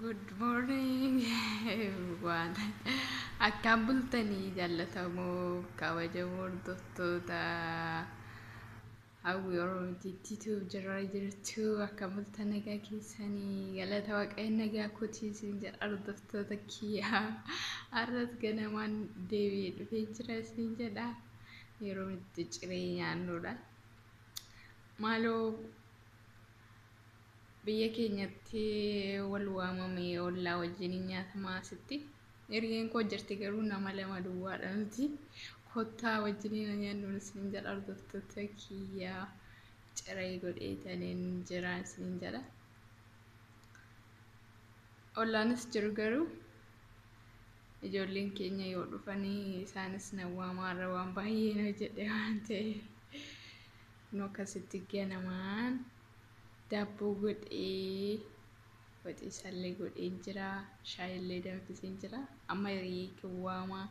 Good morning everyone. Akkam bultanii jaallatamoo kabajamoo hordoftoota Hawwii Oromootiitti jirra jirtu. Akkam bultan, nagaa keessanii? Galata Waaqayyo, nagaa kootii isin jedha hordoftoota kiyyaa. Har'as ganamaan deebi'ee dhufee jira isin jedha. Yeroo itti ciree nyaannudha. Maaloo, biyya keenyatti wal waamamee ollaa wajjin nyaatamaa asitti. Hiriyeen koo jirti, garuu nama lama duwwaadha nuti. Kottaa wajjin nyaannu isin jedha hordoftoota kiyyaa. Ciree godheetaniin jira isin jedha. Ollaanis jiru, garuu ijoolleen keenya yoo dhufanii isaanis na waamaarra waan baay'ee na jedhe waan ta'eef. Nu akkasitti ganamaan daabboo godhee, waxii isaallee godhee jira, shaayillee danfisee jira. Amma hiriyee waamaa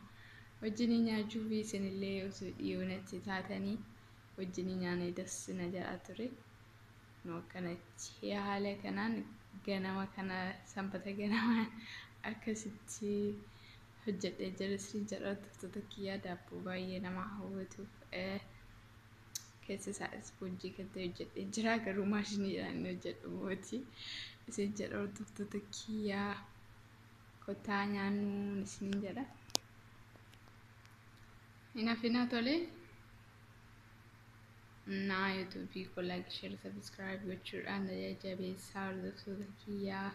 wajjin nyaachuu fi isinillee osoo dhiyoo natti taatanii wajjin nyaannee dassina jedha ture. Nu akkanatti haala kanaan ganama kana, Sanbata ganamaan akkasitti hojjedhee jira isin jedha hordoftoota kiyyaa. Daabboo baay'ee nama hawwatuuf keessa isaa ispoonjii kan ta'e hojjedhee jira, garuu maashiniidhaan inni hojjedhu mooti isin jedha hordoftoota kiyyaa. Kottaa nyaannuun isin jedha. Hin hafinaa tolee. Naa YouTube koo like, share, subscribe gochuudhaan na jajjabeessaa hordoftoota kiyyaa.